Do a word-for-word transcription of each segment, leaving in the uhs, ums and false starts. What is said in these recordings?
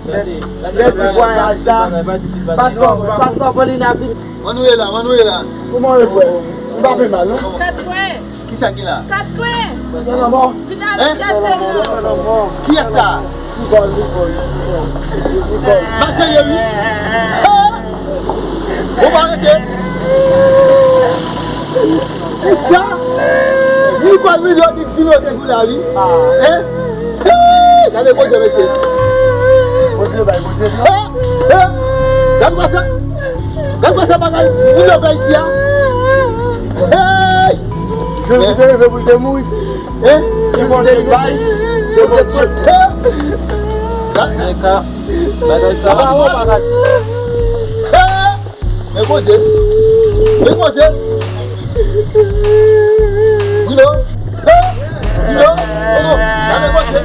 Lè di vwayaj la, paspò, paspò Paulina vini. Ann ou ye la, ann ou ye la. Kòman w ye, frè? M pa pi mal, non? Kat kwen. Kisa ki la? Kat kwen. Vin al chèche l non. Kiyès sa? Nicole, Nicole, Nicole. Nicole. Ba serye, wi. Ha! Ou pa rete. Kisa? Nicole vin yo di vin yo te jou la, wi. Hein? Hey! Gade koze, mesye. Bondye bay, Bondye bay. Hey! Hey! Gade kwa sa. Gade kwa sa bagay. Vin yo fè isi a. Hey! Se pou te rive pou te mouri. Hein? Se Bondye bay. Se Bondye. Hey! Men ka bagay sa. Hey! Men koze. Men koze. Bruno. Bruno. Gade koze.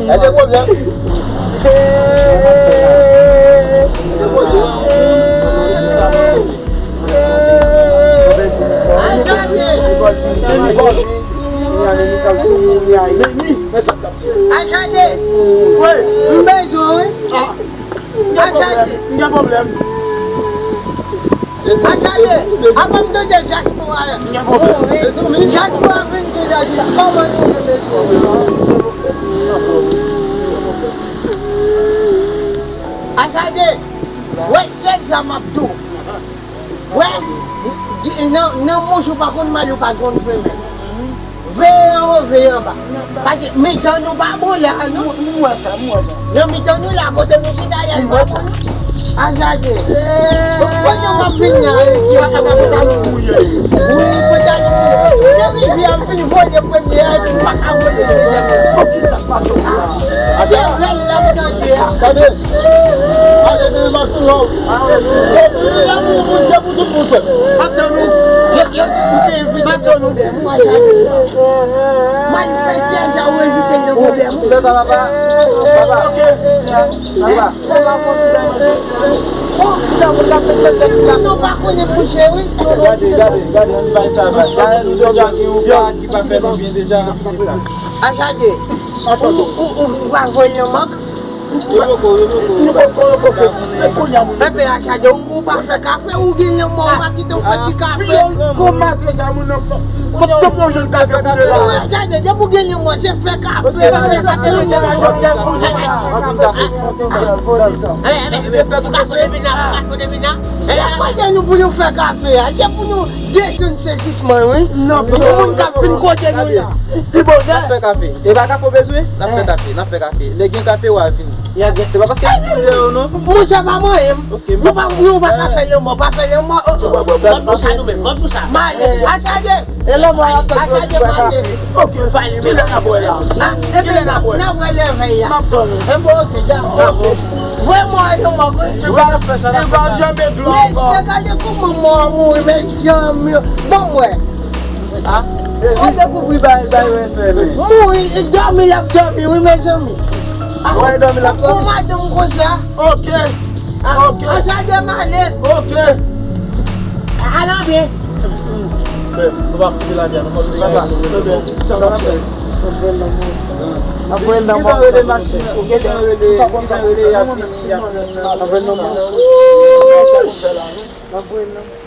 Gade pwoblèm. Gade pwoblèm. Achade! Wi. M bezwen w wi. Ah. M gen pwoblèm. M gen pwoblèm. Achade! Apa m tande dyaspora a mouri. Dyaspora vin tou dèyè. Kòman nou ye, mesye? Achade! Wè, sèl sa m ap di w. Wè, nan, nan mouch ou pa konn mal, ou pa konn femèl. Veye anwo, veye anba. Paske mitan nou pa bon la, non. M wè sa, m wè sa. Nan mitan nou la, kote nou chita la, li pa bon, non. Achade. Bon, kote w ap vin la, Alex? Wi, pantalon mouye. Se rivyè a m fin voye premye a, epi m pa ka voye dezyèm nan. Bon, kisa k pase w konsa? Se rèl la m tande a. Gade. Gade, gade, m ap tou wè w. Epi, lanmou moun, se pou tout moun, frè. M ap tann ou. Yo, yo, ou te envite m nan pwoblèm, ou a chade. Malfektè, sa ou envite m nan pwoblèm. Ou fè sa, papa. Papa. Papa. Sa w pa konnen, mouche, wi. Gade, gade, gade, ann bay sa, bay. Gade, nou deja gen yon bagay ki pa fè nou byen deja, nou fè sa. Achade, ou, ou, ou, ou pa voye yon mank? Yo poko, yo poko, yo poko. Enben, Achade, ou, ou pa fè kafe, ou gen lanmò, ou pa kite w fè ti kafe. Kòm maten sa, moun nan, kòm tout moun jwenn kafe pou de la. Non, Achade, depi ou gen lanmò, se fè kafe. Fè kafe, se pa jodi a pou jodi a. Pou kafe de mina, pou kafe de mina. E la mande nou pou nou fè kafe a, se pou nou desann sezisman, wi. Non, pou moun k ap vin kote nou la. Pi bonè. N ap fè kafe. E pa kafe w bezwen? N ap fè kafe, n ap fè kafe. Lè gen kafe, w a vini. Se pa paske nou deyò, non. Monchè, pa manyen m. Nou pa, nou pa ka fè lanmò, pa fè lanmò. Ban nou sa nou menm, ban nou sa. Male, Achade. E lanmò a ap fè kafe. Kilè n ap wè la? Kilè n ap wè? N ap wè lè vèy la. M ap tann ou. E bon, ok, dakò. Vrèman, lanmò, wi. Ou pa fè sa, n ap fè sa. Mesye, gade kòman mò a mouri, mezanmi. Bon, mwen. Ah, ou dekouvri bay, bay, wè, fè, men. Mouri, dòmi, l ap dòmi, wi, mezanmi. Ah, wè, dòmi, l ap dòmi. Pou madanm konsa. Ok. Ah, ok. Achade m ale. Ok. Ala byen. Frè, nou pa koute la, non, fò nou... Papa, sa w ap fè? N ap voye l nan mò. N ap voye l nan mò. Gentan rele machin, gentan rele, gentan rele, y ap vini, y ap vini. N ap voye l nan mò. N ap voye l nan mò.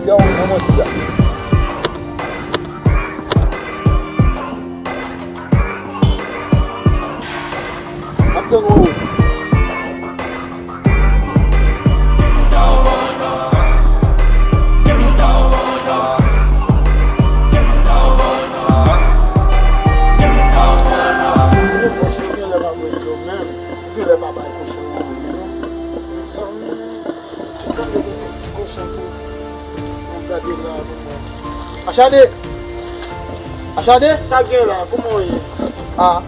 Yo, nan manti a. M ap tann ou. Se kòchon gen lè pa manje yo menm. Gen lè pa bay kòchon yo manje non. Mezanmi. Sa vle di tout ti kochon tou. Ann gade la pou mwen. Achade! Achade! Sa gen la, kòman w ye? A.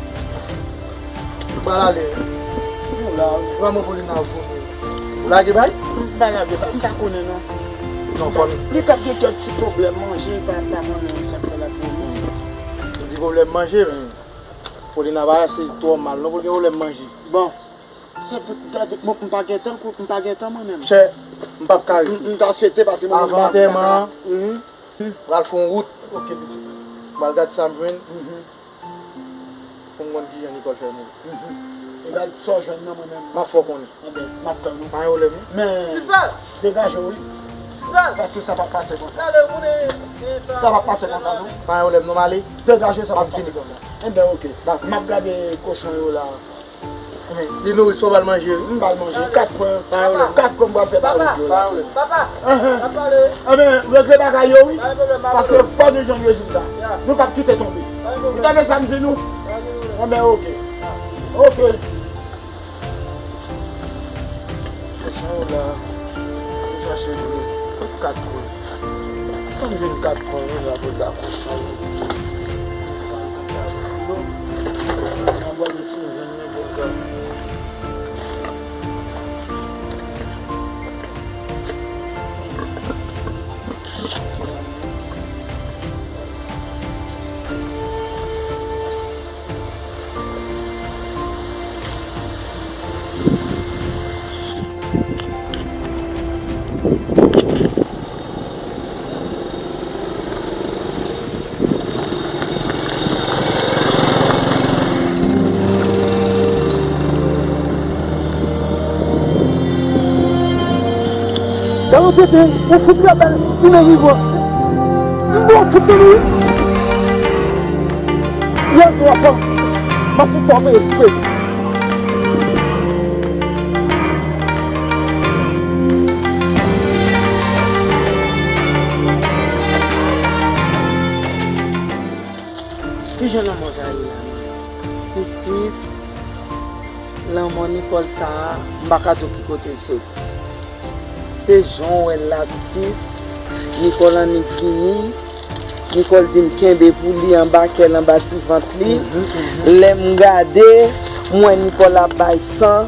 M pral ale. Ou la wi. Manman Paulina ap vomi. Ou lage bay? M pa lage bay, m pa konnen non. Non, fanmi. Li t ap gen kèk ti pwoblèm manje, pa, pa konnen sa k fè l ap vomi. Ou di pwoblèm manje, men Paulina pa se twò mal non pou l gen pwoblèm manje. Bon. Se pou, gade, bon, m pa gentan kou, m pa gentan mwen menm. Chè, m p ap ka rete. M, m ta swete pase mwen menm. Avan antèman an, m pral fè yon wout. Ok, pitit. M pral gade sa m jwenn. Mhm. Pou m konn kijan Nicole fè mouri. Mhm. E gade sa w jwenn nan mwen menm. M ap fè w konnen. Enben, m ap tann ou. Pa gen pwoblèm non. Men, degaje w wi. Paske sa p ap pase konsa. Sa p ap pase konsa non. Pa gen pwoblèm non, m ale. Degaje, sa p ap pase konsa. Enben, ok. Dakò. M ap gade kochon yo la. Men, li nouris, fò w ba l manje wi. M ba l manje. Kat kwen. Pa gen pwoblèm. Kat kwen m pral fè ba l yo la. Pa gen pwoblèm. Papa, papa. Anhan. N ap pale. Enben, regle bagay yo wi. Pa gen pwoblèm, papa. Paske fò nou jwenn rezilta. Ya. Nou p ap kite tonbe. Pa gen pwoblèm. Ou tande sa m di nou? Pa gen pwoblèm. Enben, ok. Ok. Kochon yo la, m chache dlo. Kot kat kwen? Fò m jwenn kat kwen wi la pou l ba kochon yo. Sa m ta dlo. M ap gade si m jwenn li pou l ka. Gade yon tenten, ou fout trè bèl, li nan rivan. M bon fout nan li. Lè m twa fanm, m ap fout fè w peye fre. Kijan lanmò sa ye la menm? Pitit, lanmò Nicole sa a, m pa ka di w ki kote l soti. Se jan w wè l la pitit, Nicole annik vini, Nicole di m kenbe pou li anba kè l, anba ti vant li. Mhm, mhm. Lè m gade, m wè Nicole ap bay san.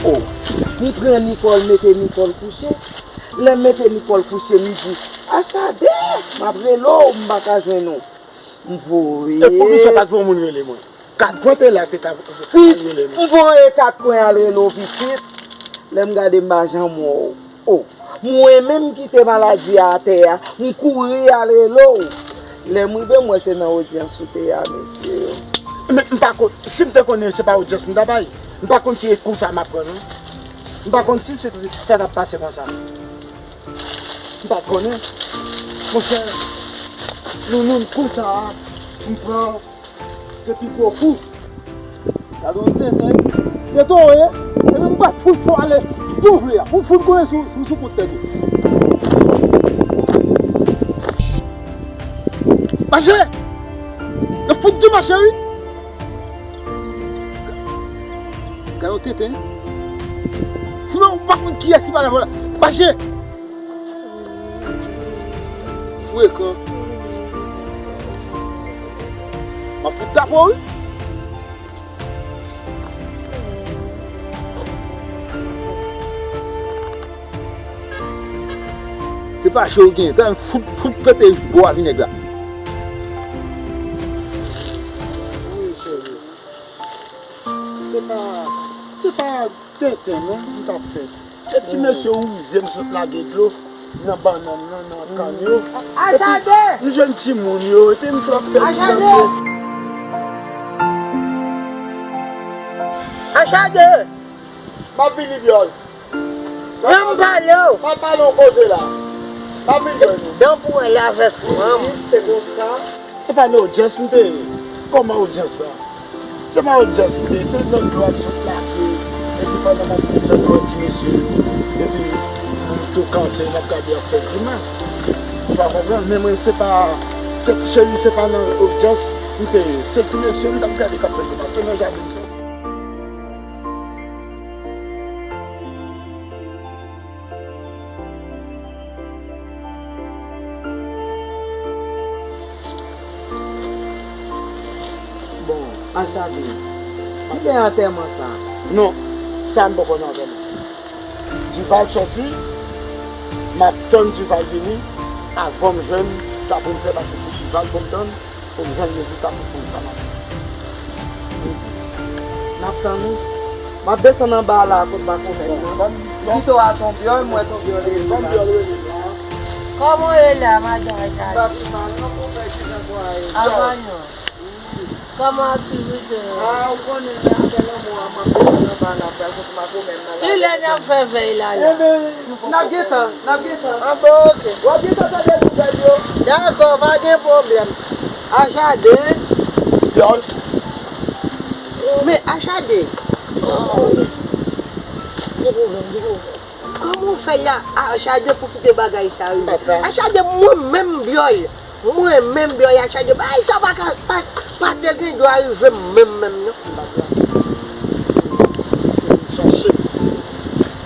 O, m pran Nicole, mete Nicole kouche. Lè m mete Nicole kouche, m di, Achade, m ap rele w, m pa ka jwenn ou. M voye. E poukisa w pa t voye yon moun rele mwen? Kat kwen te la, te ka rele mwen. M voye kat kwen al rele w, pitit. Lè m gade, m pa janm wè w. O, mwen menm ki te maladi a atè a, m kouri al rele w. Lè m rive, m wè se nan odyans ou te ye a, mesye yo. Men m pa konn, si m te konnen se pa odyans m ta bay, m pa konn si e kou sa m ap pran non. M pa konn si se sa t ap pase konsa. M pa t konnen. Monchè, nou menm kou sa a, m pran, se pi gwo kou. Gade yon tenten. Se tou w ye, epi m pral fout fè w ale jan w vle a. Pou w fout konnen sou, sou, sou kont tèt ou. Mache! Yo fout di mache wi! Gade yon tenten. Si w pa konn kiyès ki pale avè w la, mache! Frekan. M ap fout tape w wi. Se pa je w gen, tan fout, fout pete bò a vinèg la. Wi, cheri. Se pa, se pa tenten non m t ap fè. Se ti mesye wouze m sot lage dlo nan bannann nan, nan kann yo. Epi m jwenn timoun yo, epi m t ap fè ti danse. Achade! M ap vini, vyòl. Jan m pale w. M ap pale yon koze la. M ap vin jwenn ou. Dan pou wè l avèk fanm. Se konsa. Se pa nan odyans m te ye. Kòman odyans la? Se pa odyans m te ye. Se nan dlo a m sot lage. Epi pandan m ap desann wè ti mesye yo. Epi m tou kanpe, m ap gade y ap fè grimas. Ou pa konprann? Men mwen, se pa, se, cheri, se pa nan odyans m te ye. Se ti mesye m t ap gade k ap fè grimas. Se nan jaden m soti. Bon, Achade, ki lè antèman sa? Non, sa m poko nan antèman. Duval soti, m ap tann Duval vini, avan m jwenn sa pou m fè, paske se Duval pou m tann, pou m jwenn rezilta tout moun sa m ap fè. N ap tann ou. M ap desann anba la kot makomè nan. Pito a se yon byòl, mwen se yon byòl rele la. Kòman w ye la, madan Achade? M pa pi mal non, konpè, kijan kò a ye? Avanyon. Kòman aktivite yo? A, ou konnen, men apre lanmò a, m ap desann anba la, pral kot makomè nan la. Kilè n ap fè vèy la, la? Enben, n ap gentan, n ap gentan. A, bon, oke. W ap gentan tande nouvèl yo. Dakò, pa gen pwoblèm. Achade. Vyòl. Men, Achade. Gen pwoblèm, gen pwoblèm. Kòman w fè la, Achade, pou kite bagay sa rive? Papa. Achade, mwen menm, byòl. Mwen menm, byòl, Achade, bagay sa pa ka, pa, pa te gen dwa rive m menm, menm, non. M pa dwa. Si m te chache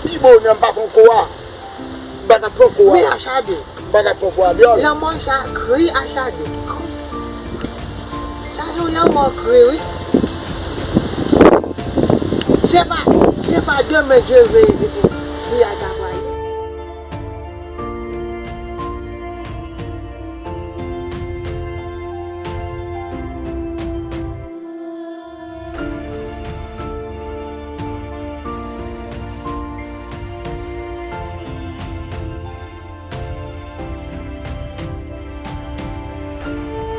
pi bonè, m pa pran kou a. M pa t ap pran kou a. Men Achade. M pa t ap pran kou a, byòl. Lanmò sa kri, Achade. Sa se yon lanmò kri, wi. Se pa, se pa demen Dye vle, fi a ta prale.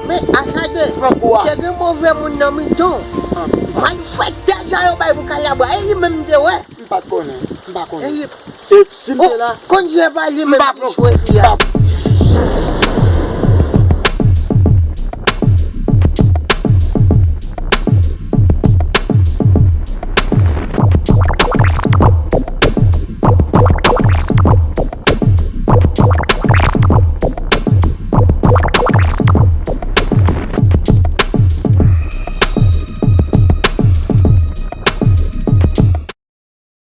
Men Achade, pran kou a. Te gen move moun nan mitan w. Ah. Malfektè sa yo bay pou Kalabwa. E li menm te wè. M pa t konnen. M pa konnen. E li... E si m te la, konn se pa li menm ki swe fi a. M pa pran.